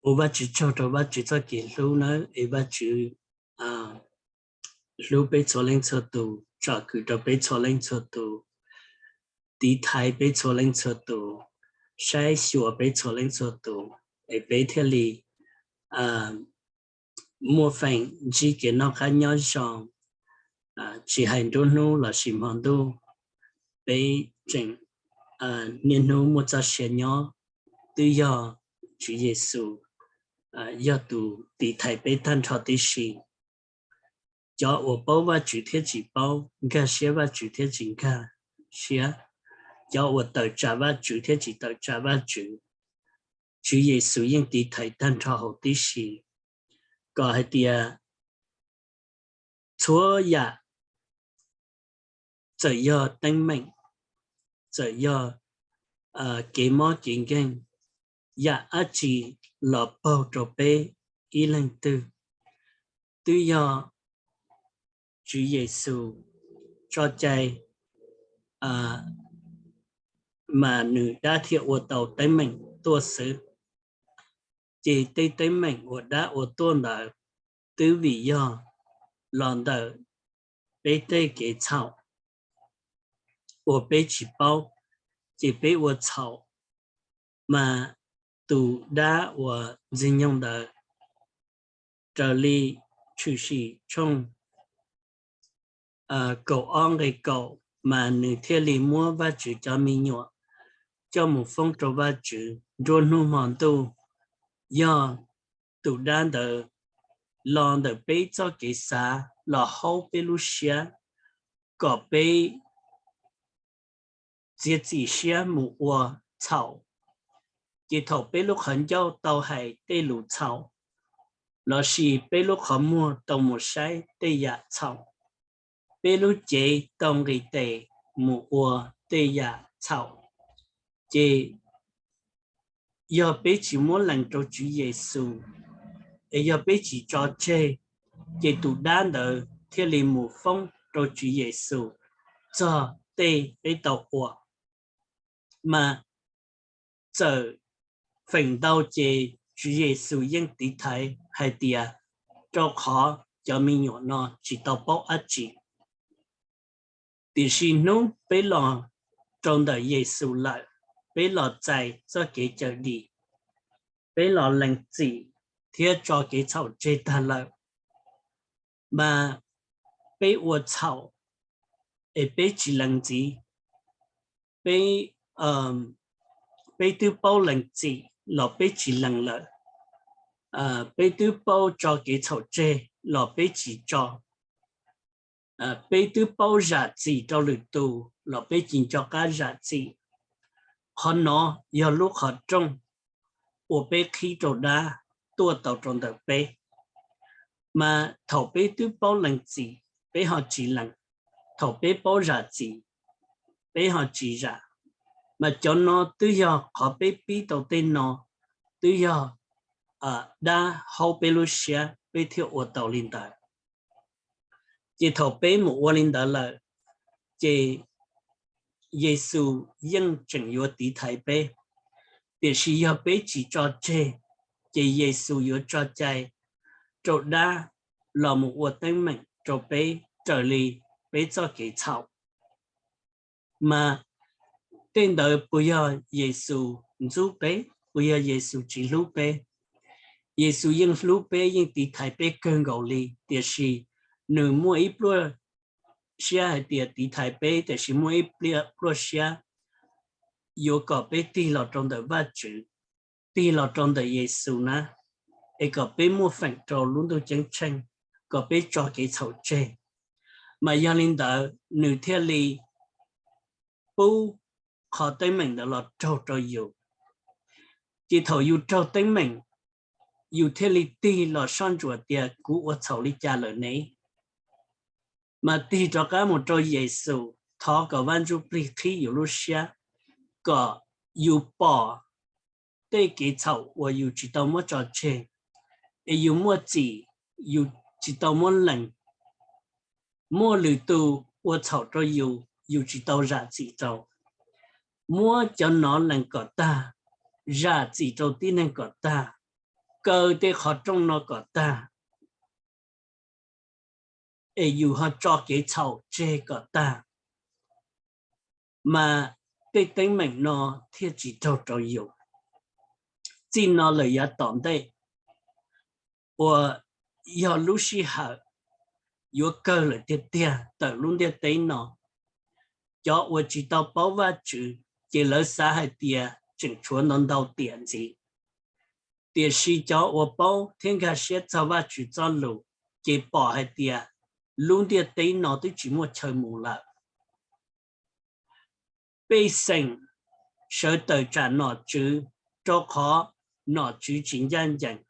Ua Vajtswv tsaug rau Vajtswv txoj kev hlub nawb, es Vajtswv hlub peb txhua leej txhua tus, tsom kwm rau peb txhua leej txhua tus, tiv thaiv peb txhua leej txhua tus, saib xyuas peb txhua leej txhua tus, es peb thiaj li muaj feem ntsib kev noj qab nyob zoo, tsis hais nruab hnub lossis hmo ntuj, peb tseem niaj hnub muaj txoj sia nyob, twb yog Tswv Yexus yog tus tiv thaiv peb tag nrho tib si. Cov uas paub Vajtswv thiab tsis paub, nkag siab Vajtswv thiab tsis nkag siab, cov uas tawm tsam Vajtswv thiab tsis tawm tsam Vajtswv, Tswv Yexus yeej tiv thaiv tag nrho huv tib si, kom hais tias txhua yam, txawm yog teeb meem, txawm yog kev mob kev nkeeg, yam dab tsi los paug rau peb ib leeg twg, twb yog Tswv Yexus tso cai, mas nws dab thiaj ua tau teeb meem tuaj xwb. Ces tej teeb meem uas dab ua tuaj ntawd twb vim yog los ntawm peb tej kev txhaum uas peb tsis paub, ces peb ua txhaum, mas tus dab uas ntxwg nyoog ntawd, raws li Tshwm Sim tshooj kaum ob nqe kaum, mas nws thiaj li muab Vajtswv cov me nyuam coj mus foob rau Vajtswv nruab hnub hmo ntuj. Yog tus dab ntawd los ntawm peb txoj kev xav los haub peb lub siab, kom peb txiav txim siab mus ua txhaum. Ces thaum peb lub qhov ncauj tau hais tej lus txhaum, lossis peb lub qhov muag tau mus saib tej yam txhaum, peb lub cev tau nqis tes mus ua tej yam txhaum, ces yog peb tsis muab lees rau Tswv Yexus, es yog peb tsis tso tseg, ces tus dab ntawd thiaj li mus foob rau Tswv Yexus txog tej peb tau ua. Mas txawm feem ntau ces Tswv Yexus yeej tiv thaiv hais tias rau qhov cov me nyuam no tsis tau paub dab tsi. Tiam sis hnub peb los rau ntawm Yexus lawm, peb los txais txoj kev cawm dim, peb los lees txim thiab tso kev txhaum tseg tag lawm, mas peb ua txhaum es peb tsis lees ntxiv. Peb, peb twb paub lees txim los peb tsis lees lawm. Peb twb paub tso kev txhaum tseg los peb tsis tso. Peb twb paub zam txim rau lwm tus los peb tsis nco qab zam txim. Qhov no yog lub qhov rooj uas peb qhib rau dab tuaj tau rau ntawm peb. Mas thaum peb twb paub lees txim, peb ho tsis lees, thaum peb paub zam txim, peb ho tsis zam. Mas cov no twb yog qhov peb pib tau tej no, twb yog dab haub peb lub siab peb thiaj ua tau li ntawd. Ces thaum peb mus ua li ntawd lawm, ces Yexus yeej tseem yuav tiv thaiv peb. Tiam sis yog peb tsis tso tseg, ces Yexus yuav tso cai rau dab los mus ua teeb meem rau peb raws li peb txoj kev txhaum. Mas tej ntawd puas yog Yexus ntxub peb? Puas yog Yexus tsis hlub peb? Yexus yeej hlub peb, yeej tiv thaiv peb kawg nkaus li, tiam sis nws muaj ib pluaj siab hais tias tiv thaiv peb, tiam sis muaj ib pluaj siab yuav kom peb tig los rau ntawm Vajtswv, tig los rau ntawm Yexus na, es kom peb muaj feem rau lub ntuj ceeb tsheej, kom peb tso kev txhaum tseg. Mas yog li ntawd nws thiaj li pub qhov teeb meem ntawd los raug rau yus. Ces thaum yus raug teeb meem, yus thiaj li tig los soj ntsuam tias kuv ua txhaum li cas lawm ne? Mas tig rov qab mus rau Yexus, thov kom Vaj Ntsuj Plig qhib yus lub siab, kom yus pom tej kev txhaum uas yus tsis tau muab tso tseg, es yus muaj txim, yus tsis tau muab lees. Muaj lwm tus ua txhaum rau yus, yus tsis tau zam txim rau. Muab cov no lees kom tag, zam txim rau tib neeg kom tag. kaw tej qhov rooj no kom tag, es yus ho tso kev txhaum tseg kom tag, mas tej teeb meem no thiaj tsis raug rau yus. Txij no lawm yav tom ntej uas yog lub sij hawm yuav kawg lawm tiag tiag tawm lub ntiaj teb no. Cov uas tsis tau paub Vajtswv ces lawv xav hais tias tseem tshuav ntau ntau tiam ntxiv, tiam sis cov uas paub thiab nkag siab txog Vajtswv txoj lus ces pom hais tias lub ntiaj teb no twb tsis muaj chaw mus lawm. Pej xeem sawv tawm tsam nom tswv, rau qhov nom tswv tsis ncaj ncees.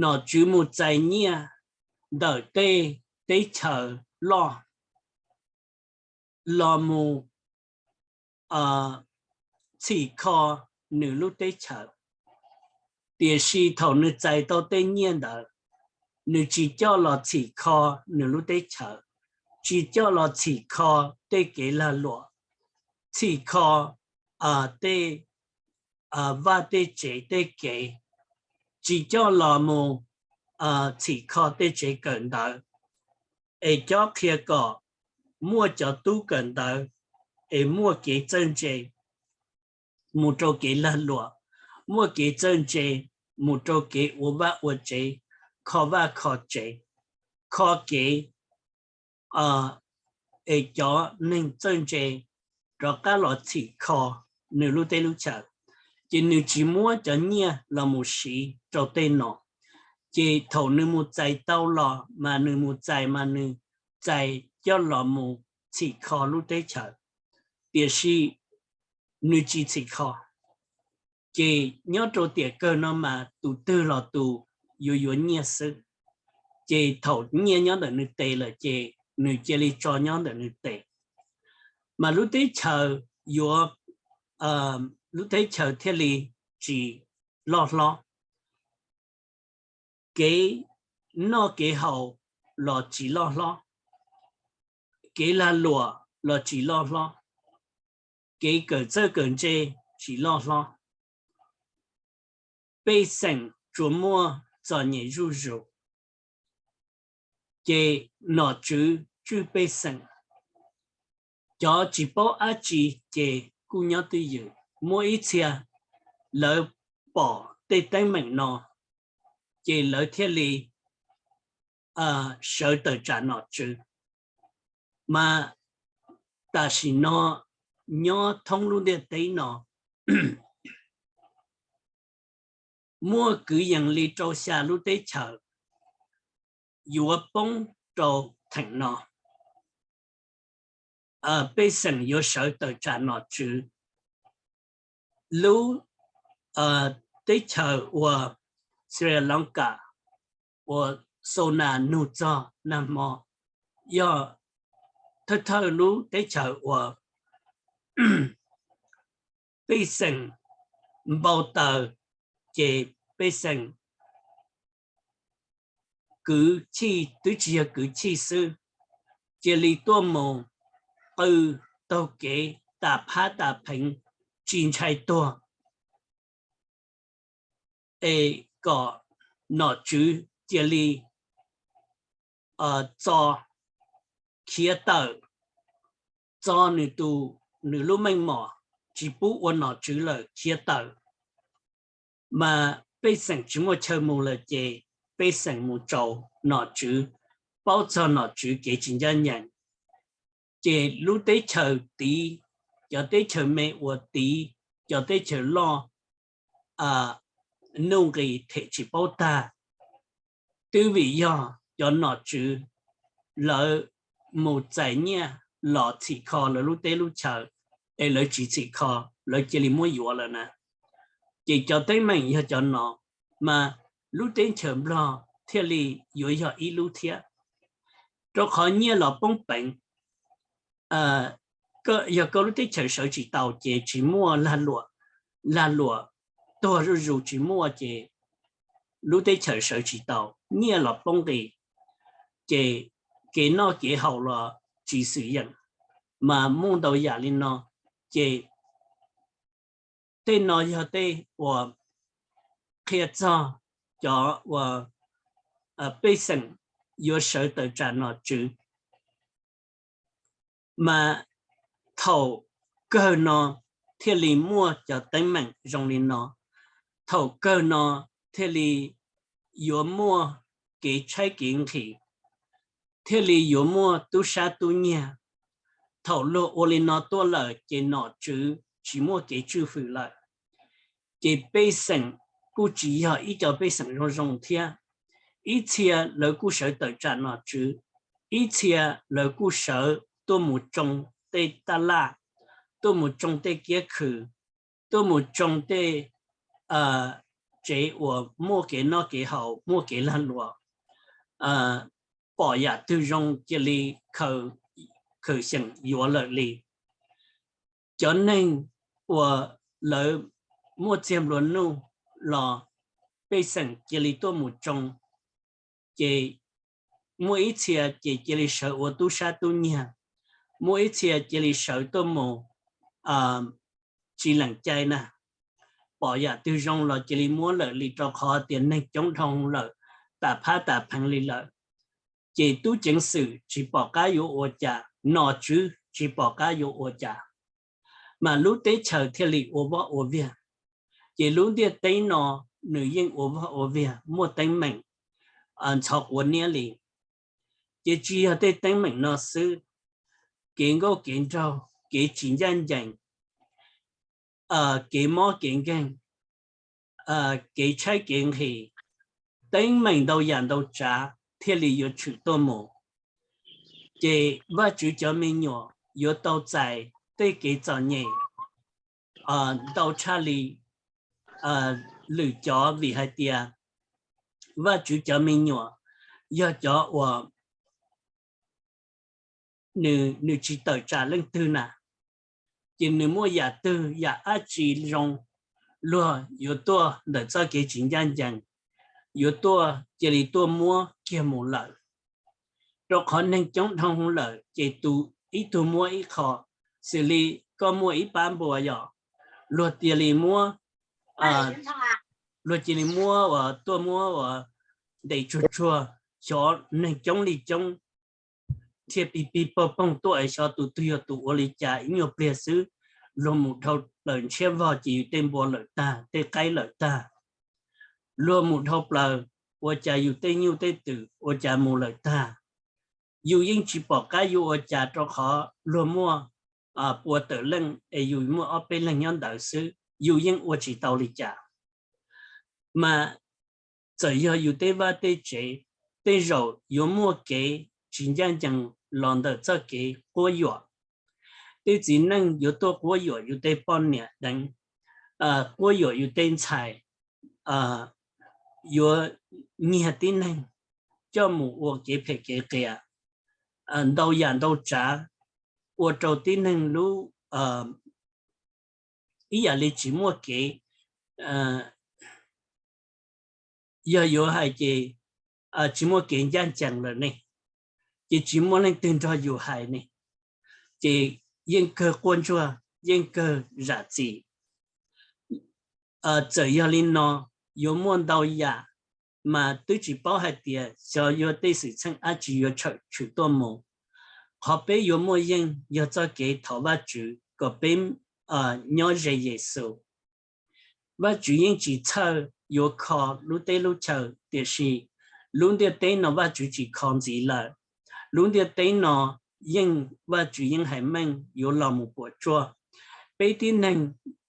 Nom tswv mus txais nyiaj ntawm tej teb chaws loj los mus txhim kho nws lub teb chaws, tiam sis thaum nws txais tau tej nyiaj ntawd, nws tsis coj los txhim kho nws lub teb chaws, tsis coj los txhim kho tej kev lag luam, txhim kho tej vaj tej tsev tej kev, tsis coj los mus txhim kho tej tsev kawm ntawv, es cob qhia kom muaj cov tub kawm ntawv es muaj kev txawj ntse mus rau kev lag luam, muaj kev txawj ntse mus rau kev ua vaj ua tsev, kho vaj kho tsev, kho kev es cov neeg txawj ntse rov qab los txhim kho nws lub teb lub chaws, ces nws tsis muab cov nyiaj los mus siv rau tej no. Ces thaum nws mus txais tau los mas nws mus txais mas nws txais coj los mus txhim kho lub teb chaws, tiam sis nws tsis txhim kho. Ces nyob rau tiam kawg no mas tus twg los tus yuav yuav nyiaj xwb. Ces thaum nyiaj nyob ntawm nws tes lawm ces nws cia li tso nyob ntawm nws tes, mas lub teb chaws yuav, lub teb chaws thiaj li tsis loj hlob. Kev noj kev haus los tsis loj hlob, kev lag luam los tsis loj hlob, kev kawm txawj kawm ntse tsis loj hlob. Pej xeem tsuas muaj txom nyem zuj zus, ces nom tswv tswj pej xeem. Cov tsis paub dab tsi ces kuj nyob twj ywm. Muaj ib txhia lawv pom tej teeb meem no, ces lawv thiaj li sawv tawm tsam nom tswv. Mas tam sim no nyob thoob lub ntiaj teb no, muaj kwv yees li rau xya lub teb chaws yuav poob rau theem no. Pej xeem yuav sawv tawm tsam nom tswv. Lub teb chaws uas Sri Lanka uas Sona nug txog nag hmo, yog thawj thawj lub teb chaws uas pej xeem npau taws, ces pej xeem kwv chij twb tsis yog kwv chij xwb, cia li tuaj mus qw taug kev tas phab tas pheev tsis ntshai tuag, es kom nom tswv cia li txo, khiav tawm, txo nws tus, nws lub meej mom, tsis pub ua nom tswv lawm, khiav tawm. Mas pej xeem tsis muaj chaw mus lawm ces pej xeem mus tsaus nom tswv, paub txog nom tswv kev tsis ncaj ncees. Ces lub teb chaws tiv, cov teb chaws me uas tiv, cov teb chaws loj nuj nqis them tsis paub tag, twb vim yog cov nom tswv lawv mus txais nyiaj los txhim kho lawv lub teb lub chaws, es lawv tsis txhim kho, lawv cia li muab yuav lawm na. Ces cov teeb meem yog cov no, mas lub teb chaws Nplog thiaj li yuav yog ib lub thiab. Rau qhov nyiaj los poob peev, yog koj lub teb chaws sawv tsis tau ces tsis muaj lag luam, lag luam tuag zuj zus tsis muaj ces lub teb chaws sawv tsis tau, nyiaj los poob nqis, ces kev noj kev haus los tsis xwm yeem, mas muaj ntau yam li no. Ces tej no yog tej uas qhia txog cov uas pej xeem yuav sawv tawm tsam nom tswv. Mas thaum kawg no thiaj li muaj cov teeb meem zoo li no, thaum kawg no thiaj li yuav muaj kev tshaib kev nqhis, thiaj li yuav muaj tub sab tub nyiag. Thaum luag ua li no tuaj lawm ces nom tswv tsis muaj kev tswj hwm lawm. Ces pej xeem kuj tsis yog ib co pej xeem zoo zoo thiab. Ib txhia lawv kuj sawv tawm tsam nom tswv, ib txhia lawv kuj sawv tuaj mus tsoo tej taj laj, tuaj mus tsoo tej kiab khw, tuaj mus tsoo tej tsev uas muaj kev noj kev haus, muaj kev lag luam, pom yam twg zoo cia li khaws xyeem yuav lawm li. Cov neeg uas lawv muaj txiag nplua nuj los pej xeem cia li tuaj mus tsoo, ces muaj ib txhia ces cia li sawv ua tub sab tub nyiag, muaj ib txhia cia li sawv tuaj mus tsis lees cai na, pom yam twg zoo los cia li muab lawm li, rau qhov tias neeg coob dhau lawm, tas phab tas pheev li lawm. Ces tub ceev xwm tsis pom qab yuav ua cas, nom tswv tsis pom qab yuav ua cas, mas lub teb chaws thiaj li ua voj ua viag. Ces lub ntiaj teb no nws yeej ua voj ua viag, muaj teeb meem ntxhov quav niab li. Ces tsis yog tej teeb meem no xwb, kev nkauj kev nraug, kev tsis ncaj ncees, kev mob kev nkeeg, kev tshaib kev nqhis, teeb meem ntau yam ntau tsav thiaj li yuav tshwm tuaj mus. Ces Vajtswv cov me nyuam yuav tau txais tej kev txom nyem ntau tshaj li lwm cov, vim hais tias Vajtswv cov me nyuam yog cov uas nws, nws tsis tawm tsam leej twg na, ces nws muaj yam twg yam dab tsi zoo, luag yuav tuaj ntawm txoj kev tsis ncaj ncees, yuav tuaj cia li tuaj muab kiag mus lawm. Rau qhov neeg coob dhau lawm ces tus ib tug muab ib qho, xws li koj muaj ib pab npua yom, luag cia li muab, luag cia li muab uas tuaj muab uas ntes tsuag tsuag, xyov neeg coob li coob thiaj pig pig poog poog tuaj es xyov tus twg yog tus ua li cas, ib nyuag pliag xwb luag mus dhau plaws ntshiab vog ces yus tej npua lawm tag, tej qaib lawm tag. Luag mus dhau plaws, ua cas yus tej nyuj tej twm ua cas mus lawm tag. Yus yeej tsis pom qab yuav ua cas rau qhov luag muaj pua tawm leej es yus muaj ob peb leeg nyob ntawd xwb, yus yeej ua tsis tau li cas. Mas txawm yog yus tej vaj tej tsev, tej zaum yuav muaj kev tsis ncaj ncees los ntawm txoj kev quab yuam. Tej txiv neej yuav tuaj quab yuam yus tej poj niam deev, quab yuam yus tej ntxhais, yuav nyiag tib neeg coj mus ua kev phem kev qias, ntau yam ntau tsav ua rau tib neeg lub ib yam li tsis muaj kev, yog yuav hais ces tsis muaj kev ncaj ncees lawm ne, ces tsis muaj leej twg nrog yus hais ne, ces yeej kawg quaj ntsuag, yeej kawg zam txim. Txawm yog li no, yuav muaj ntau yam, mas twb tsis paub hais tias xyov yuav tej xwm txheej dab tsi yuav tshwm tuaj mus. Qhov peb yuav muaj yeej yog txoj kev thov Vajtswv kom peb nyob ze Yexus. Vajtswv yeej tsis txhawj yuav kho lub teb lub chaw, tiam sis lub ntiaj teb no Vajtswv tsis kho ntxiv lawm. Lub ntiaj teb no yeej Vajtswv yeej hais meej yuav los mus puas tsuaj. Peb tib neeg,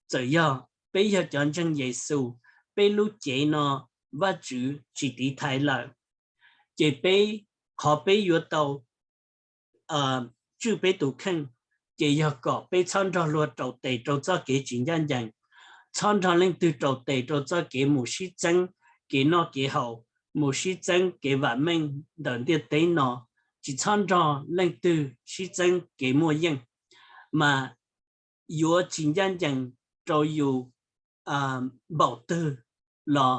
txawm yog peb yog cov ntseeg Yexus, peb lub cev no Vajtswv tsis tiv thaiv lawm. Ces peb, qhov peb yuav tau tswj peb tus kheej, ces yog kom peb txhob nrog luag raus tes rau txoj kev tsis ncaj ncees, txhob nrog leej twg raus tes rau txoj kev mus sib txeeb kev noj kev haus, mus sib txeeb kev vam meej ntawm ntiaj teb no, tsis txhob nrog leej twg sib txeeb kev muaj yeej, mas yuav tsis ncaj ncees rau yus npaum twg los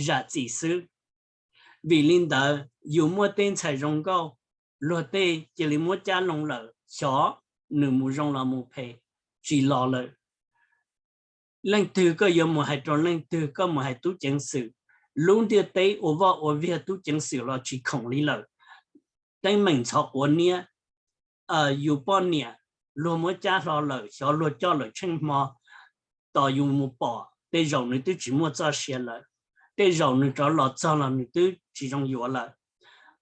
zam txim xwb. Vim li ntawd yus muaj tej ntxhais zoo nkauj, luag tej cia li muab cab loo lawm, xyov nws mus zoo los mus phem, tsis los lawm. Leej twg koj yuav mus hais rau leej twg, koj mus hais tub ceev xwm. Lub ntiaj teb ua vaj ua viag tub ceev xwm los tsis khoom li lawm. Teeb meem ntxhov quav niab, yus poj niam luag muab cab hlo lawm, xyov luag coj lawm tsheej hmo, tos yus mus pom tej zaum nws twb tsis muaj txoj sia lawm, tej zaum nws rov los txog los nws twb tsis zoo yuav lawm.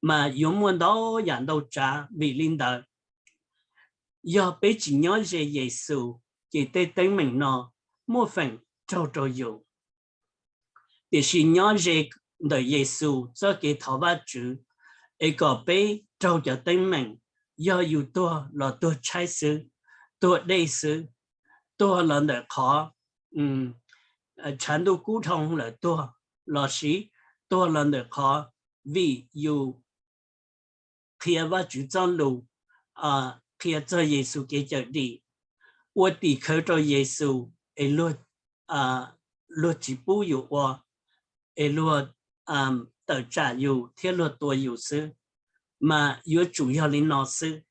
Mas yuav muaj ntau yam ntau tsav. Vim li ntawd, yog peb tsis nyob ze Yexus, ces tej teeb meem no muaj feem raug rau yus. Tiam sis nyob ze ntawm Yexus txoj kev thov Vajtswv, es kom peb raug cov teeb meem, yog yus tuag los tuag tshaib xwb, tuag dej xwb, tuag los ntawm qhov tshav ntuj kub dhau lawm tuag, lossis tuag los ntawm qhov vim yus qhia Vajtswv txoj lus, qhia txog Yexus kev cawm dim, ua tim khawv rau Yexus es luag tsis pub yus ua, es luag tawm tsam yus thiab luag tua yus xwb, mas yuav tsum yog li no xwb.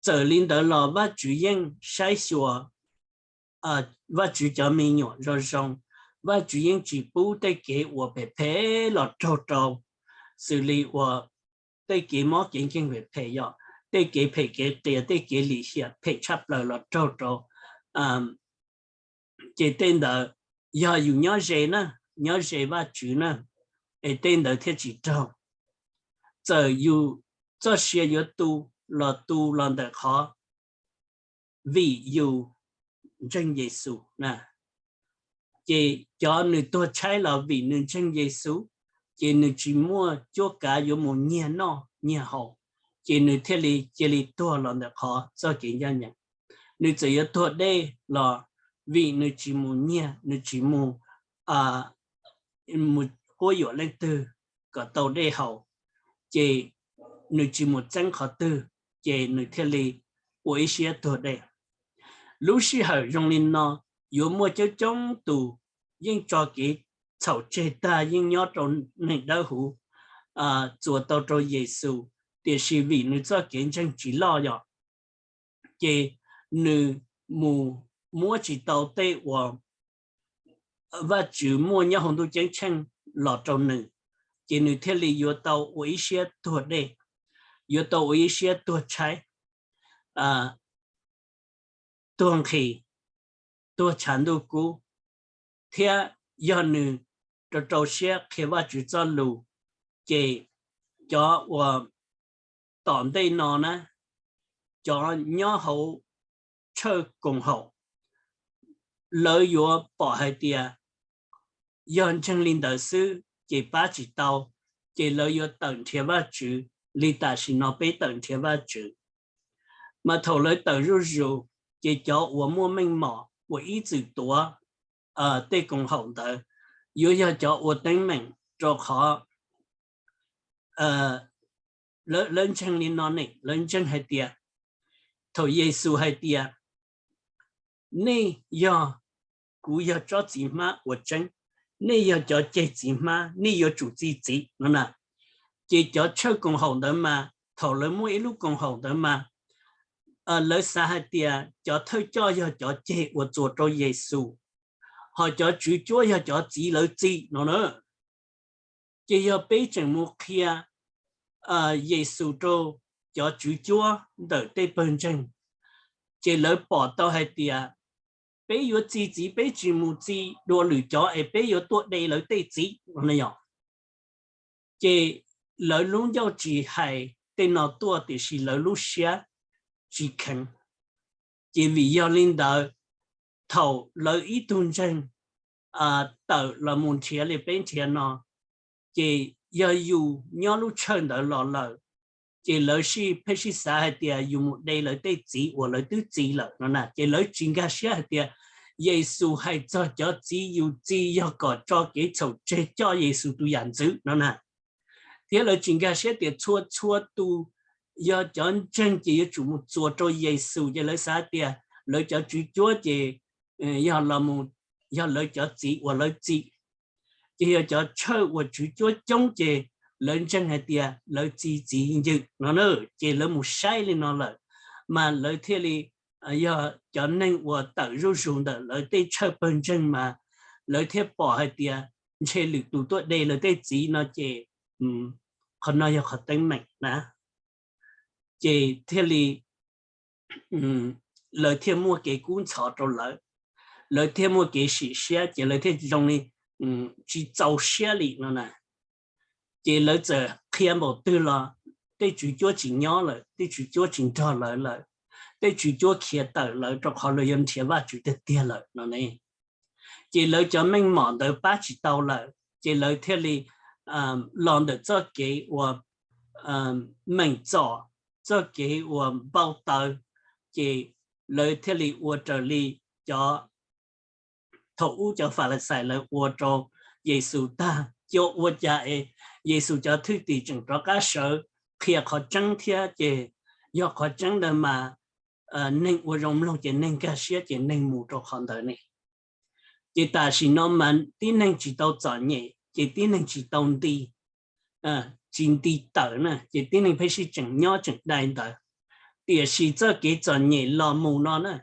Txawm li ntawd los Vajtswv yeej saib xyuas Vajtswv cov me nyuam zoo zoo. Vajtswv yeej tsis pub tej kev uas phem phem los raug rau, xws li uas tej kev mob kev nkeeg phem phem, yog tej kev phem kev qias, tej kev lim hiam phem tshaj plaws los raug rau. Ces tej ntawd yog yus nyob ze na, nyob ze Vajtswv na, es tej ntawd thiaj tsis raug. Txawm yus txoj sia yuav tu los tu los ntawm qhov vim yus ntseeg Yexus na. Ces cov nws tuag tshaib los vim nws ntseeg Yexus, ces nws tsis muaj cuab kav yuav mus nyiag noj nyiag haus, ces nws thiaj li cia li tuag los ntawm qhov txoj kev ncaj ncees. Nws txawm yuav tuag dej los vim nws tsis mus nyiag, nws tsis mus mus quab yuam leej twg kom tau dej haus, ces nws tsis mus txeeb qhov twg, ces nws thiaj li ua ib siab tuag dej. Lub sij hawm zoo li no, yuav muaj coob coob tus yeej tso kev txhaum tseg tag, yeej nyob rau neeg dawb huv, txuas tau rau Yexus, tiam sis vim nws txoj kev ntseeg tsis loj yom, ces nws mus muab tsis tau tej uas Vajtswv muaj nyob hauv ntuj ceeb tsheej los rau nws, ces nws thiaj li yuav tau ua ib siab tuag dej, yuav tau ua ib siab tuag tshaib, tuag nqhis, tuag tshav ntuj kub, thiab yog nws rau rau siab qhia Vajtswv txoj lus, ces cov uas tom ntej no na, cov nyob hauv tshawj koom haum, lawv yuav pom hais tias yog ntseeg li ntawd xwb ces pab tsis tau, ces lawv yuav tawm nrhiav Vajtswv li tam sim no peb tawm nrhiav Vajtswv. Mas thaum lawv tawm zuj zus, ces cov uas muaj meej mom uas ib txwm tuav tej koom haum ntawd yuav yog cov ua teeb meem, rau qhov lawv ntseeg li no ne, lawv ntseeg hais tias, thaum Yexus hais tias, nej yog, kuv yog tsob txiv hmab uas tseeb, nej yog cov ceg txiv hmab, nej yuav tsum txi txiv no na. Ces cov tshawj koom haum ntawd mas thaum lawv muaj ib lub koom haum ntawd mas lawv xav hais tias cov thawj coj yog cov ceg uas txuas rau Yexus, ho cov tswv cuab yog cov txiv lawv txi no na. Ces yog peb tseem mus qhia Yexus rau cov tswv cuab ntawm tej pawg ntseeg, ces lawv pom tau hais tias peb yuav txi txiv, peb tsis mus txi dua lwm cov es peb yuav tuaj de lawv tej txiv no yom. Ces lawv lub ncauj tsis hais tej no tuaj, tiam sis lawv lub siab tsis kheev. Ces vim yog li ntawd, thaum lawv ib tug ntseeg tawm los mus nrhiav li peb nrhiav no, ces yog yus nyob lub tshawj ntawd los lawm, ces lawv sib pheej sib xav hais tias yus mus de lawv tej txiv uas lawv twb txi lawm no na. Ces lawv tsis nkag siab hais tias Yexus hais txog cov txiv yus txi yog kom tso kev txhaum tseg coj Yexus tus yam ntxwv no na. Thiab lawv tsis nkag siab tias txhua txhua tus yog cov ntseeg ces yuav tsum mus txuas rau Yexus, ces lawv xav tias lawv cov tswv cuab ces yog los mus, yog lawv cov txiv uas lawv txi. Ces yog cov tshawj uas tswv cuab coob ces lawv ntseeg hais tias lawv txi txiv ncwm no na, ces lawv mus saib li no lawm, mas lawv thiaj li yog cov neeg uas tawm zuj zus ntawm lawv tej tshawj pawg ntseeg mas lawv thiaj pom hais tias ntshe lwm tus tuaj de lawv tej txiv no ces qhov no yog qhov teeb meem na. Ces thiaj li lawv thiaj muaj kev kub ntxhov rau lawv, lawv thiaj muaj kev sim siab ces lawv thiaj zoo li tsis txaus siab li no na. Ces lawv txawm qhia npaum twg los tej tswv cuab tsis nyob lawm, tej tswv cuab tsis nrog lawv lawm, tej tswv cuab khiav tawm lawv rau qhov lawv yuav nrhiav Vajtswv tiag tiag lawm no ne. Ces lawv cov meej mom ntawd pab tsis tau lawm, ces lawv thiaj li los ntawm txoj kev uas meem txom, txoj kev uas npau taws, ces lawv thiaj li ua raws li cov thaum ub cov Falixais lawv ua rau Yexus tag. Ces ua cas es Yexus cov thwj tim tseem rov qab sawv qhia qhov tseeb thiab ces yog qhov tseeb ntawd mas neeg ua zoo mloog ces neeg nkag siab ces neeg mus rau qhov ntawd ne. Ces tam sim no mas tib neeg tsis tau txom nyem ces tib neeg tsis tau nti, tsis nti tawm na, ces tib neeg pheej sib tseem nyob tseem dai ntawd. Tiam sis txoj kev txom nyem los mus no na,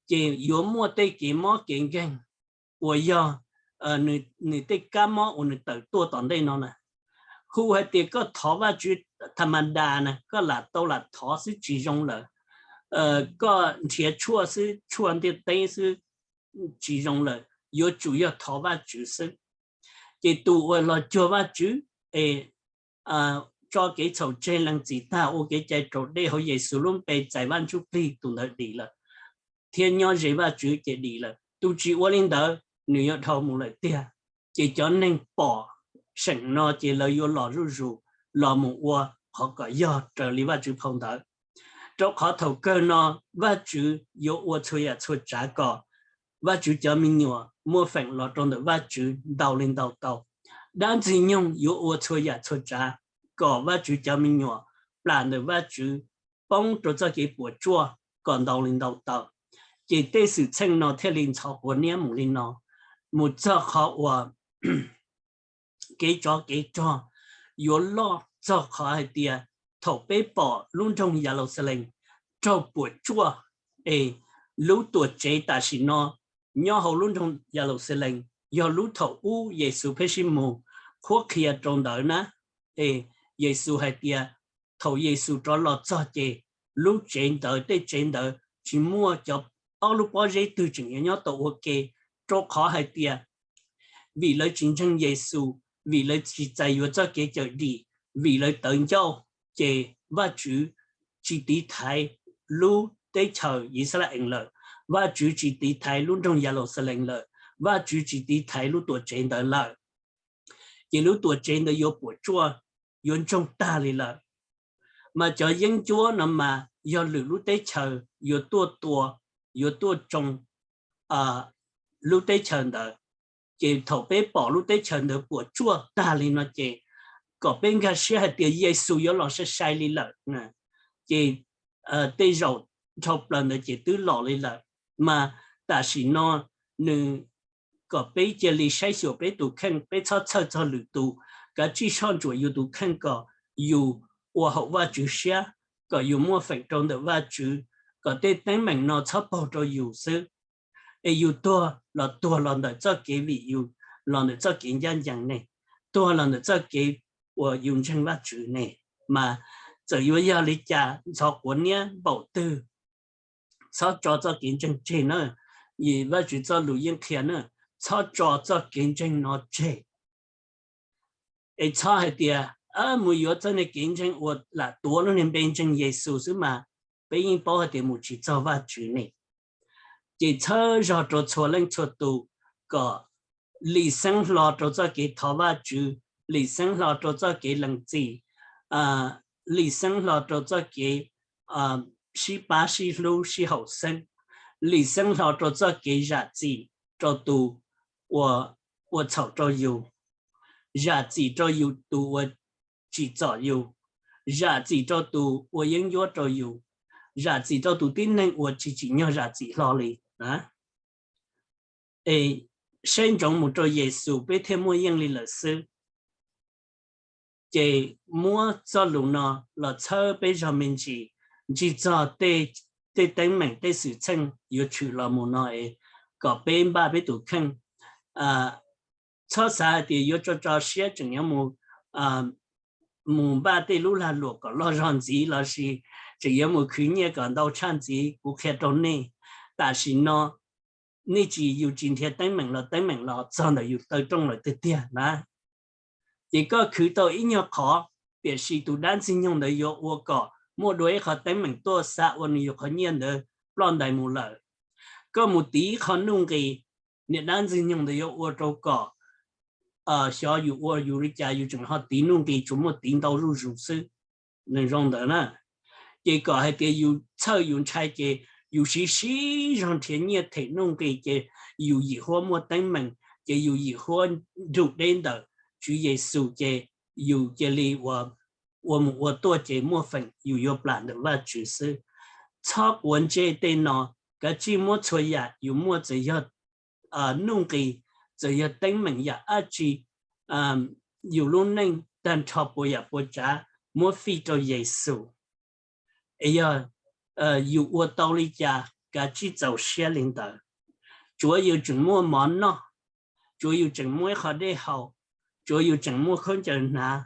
ces yuav muaj tej kev mob kev nkeeg uas yog nws tej kab mob uas nws tawm tuaj tom ntej no na. Hu hais tias koj thov Vajtswv tha ma das na, koj lam tau lam thov xwb tsis zoo lawm, koj nrhiav tshuaj xwb, tshuaj ntiaj teb xwb tsis zoo lawm, yuav tsum yog thov Vajtswv xwb. Ces tus uas los cuag Vajtswv es tso kev txhaum tseg lees txim tag ua kev cai raus dej hauv Yexus lub npe txais Vaj Ntsuj Plig, tus ntawd dim lawm, thiab nyob ze Vajtswv ces dim lawm. Tus tsis ua li ntawd nws yuav dhau mus lawm tiag. Ces cov neeg pom seem no ces lawv yuav los zuj zus los mus ua qhov kom yog raws li Vajtswv phau ntawd. Rau qhov thaum kawg no Vajtswv yuav ua txhua yam txhua tsav kom Vajtswv cov me nyuam muaj feem los rau ntawm Vajtswv ntau li ntau tau. Dab Ntxwg Nyoog yuav ua txhua yam txhua tsav kom Vajtswv cov me nyuam plam ntawm Vajtswv, poob rau txoj kev puas tsuaj kom ntau li ntau tau. Ces tej xwm txheej no thiaj li ntxhov quav niab mus li no, mus txog qhov uas kev tsov kev rog yuav loj txog qhov hais tias thaum peb pom lub nroog Yaluxalees raug puas tsuaj, es lub tuam tsev tam sim no nyob hauv lub nroog Yaluxalees yog lub thaum ub Yexus pheej sib mus qhuab qhia rau ntawd na. Es Yexus hais tias thaum Yexus rov los txog ces lub tsev ntawd, tej tsev ntawd tsis muaj cov ob lub pob zeb twg tseem yuav nyob tau ua ke, rau qhov hais tias vim lawv tsis ntseeg Yexus, vim lawv tsis txais yuav txoj kev cawm dim, vim lawv tawv ncauj, ces Vajtswv tsis tiv thaiv lub teb chaws Yixalayees lawm, Vajtswv tsis tiv thaiv lub nroog Yaluxalees lawm, Vajtswv tsis tiv thaiv lub tuam tsev ntawd lawm. Ces lub tuam tsev ntawd yuav puas tsuaj, yuav ntsoog tag li lawm. Mas cov yeeb ncuab no mas yog lwm lub teb chaws yuav tuaj tua, yuav tuaj tsoo lub teb chaws ntawd. Ces thaum peb pom lub teb chaws ntawd puas tsuaj tag li no ces kom peb nkag siab hais tias Yexus yuav los sai sai li lawm. Ces tej zaum dhau plaws ntawd ces twb los li lawm. Mas tam sim no nws kom peb cia li saib xyuas peb tus kheej, peb txhob txhawj txog lwm tus, kav tsij soj ntsuam yus tus kheej kom yus ua haum Vajtswv siab, kom yus muaj feem rau ntawm Vajtswv, kom tej teeb meem no txhob paug rau yus xwb. Es yus tuag los tuag los ntawm txoj kev vim yus, los ntawm txoj kev ncaj ncees ne, tuag los ntawm txoj kev uas yus ntseeg Vajtswv ne. Mas txawm yuav yog li cas ntxhov quav niab npaum twg, txhob tso txoj kev ntseeg tseg na. Vajtswv txoj lus yeej qhia na, txhob tso txoj kev ntseeg no tseg. Es txhob hais tias mus yuav txoj niag kev ntseeg uas lam tuav lub niag npe ntseeg Yexus xwb mas peb yeej paub hais tias mus tsis txog Vajtswv ne. Ces txhawb zog rau txhua leej txhua tus kom lim xeeb hlo rau txoj kev thov Vajtswv, lim xeeb hlo rau txoj kev lees txim, lim xeeb hlo rau txoj kev sib pab sib hlub sib haum xeeb, lim xeeb hlo rau txoj kev zam txim rau tus uas ua txhaum rau yus, zam txim rau yus tus uas tsim txom yus, zam txim rau tus ua yeeb ncuab rau yus, zam txim rau tus tib neeg uas tsis tsim nyog zam txim hlo li. Es saib ntsoov mus rau Yexus peb thiaj muaj yeej li lawm xwb. Ces muab txoj lus no los txhawb peb zog me ntsis, ntsig txog tej tej teeb meem tej xwm txheej yuav tshwm los mus no es kom peb npaj peb tus kheej. Txhob xav hais tias yuav tso tso siab tseem yuav mus mus npaj tej lub lag luam kom loj zog ntxiv lossis tseem yuav mus khwv nyiaj kom ntau tshaj ntxiv. Kuv qhia rau nej, tam sim no nej tsis, yus tsis nrhiav teeb meem los teeb meem los txog ntawm yus taw rooj lawm tiag tiag na. Ces koj khwv tau ib nyuag qhov, tiam sis tus dab ntxwg nyoog ntawd yuav ua kom muaj dua ib qhov teeb meem tuaj xa ua nws yus qhov nyiaj ntawd ploj ntais mus lawm. Koj mus tiv ib qho nuj nqis, niam dab ntxwg nyoog ntawd yuav ua rau kom xyov yus ua yus li cas yus tseem ho tiv nuj nqis tsuas muaj tiv ntau zuj zus xwb. Nws zoo ntawd na. Ces kom hais tias yus txhawj yus ntshai ces yus siv siv zog nrhiav nyiaj them nuj nqis ces yus yim huab muaj teeb meem, ces yus yim huab nrug deb ntawm Tswv Yexus ces yus cia li ua mus ua tuaj ces muaj feem yus yuav plam ntawm Vajtswv xwb. Txhob quav ntsej tej no, kav tsij muab txhua yam yus muaj txawm yog nuj nqis, txawm yog teeb meem yam dab tsi, yus lub neej tag nrho puas yam puas tsav muab fij rau Yexus. Es yog yus ua tau li cas kav tsij txaus siab li ntawd. Tsuav yus tseem muaj mov noj, tsuav yus tseem muaj ib qho dej haus, tsuav yus tseem muaj khaub ncaws hnav,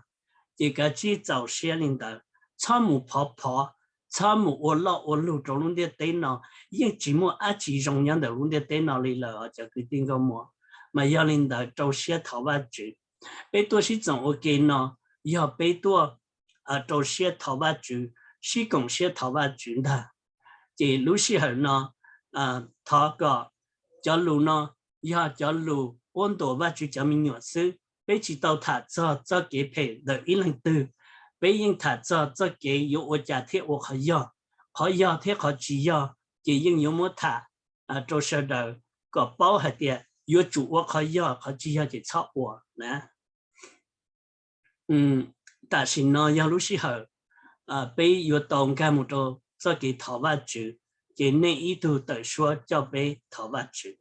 ces kav tsij txaus siab li ntawd. Txhob mus phov phov, txhob mus ua loj ua lug rau lub ntiaj teb no, yeej tsis muaj dab tsi zoo nyob ntawm lub ntiaj teb no li lawm os cov kwv tij nkauj muam. Mas yog li ntawd rau siab thov Vajtswv. Peb tuaj sib txoom ua ke no yog peb tuaj rau siab thov Vajtswv, sib koom siab thov Vajtswv ntag. Ces lub sij hawm no thov kom cov lus no yog cov lus quab ntuas Vajtswv cov me nyuam xwb. Peb tsis tau tham txog txoj kev phem ntawm ib leeg twg, peb yeej tham txog txoj kev yuav ua cas thiaj ua qhov yog, qhov yog thiab qhov tsis yog, ces yeej yuav muab tham rau sawv daws kom paub hais tias yuav tsum ua qhov yog, qhov tsis yog ces txhob ua na. Tam sim no yog lub sij hawm peb yuav tau nkag mus rau txoj kev thov Vajtswv, ces nej ib tug tawm suab coj peb thov Vajtswv.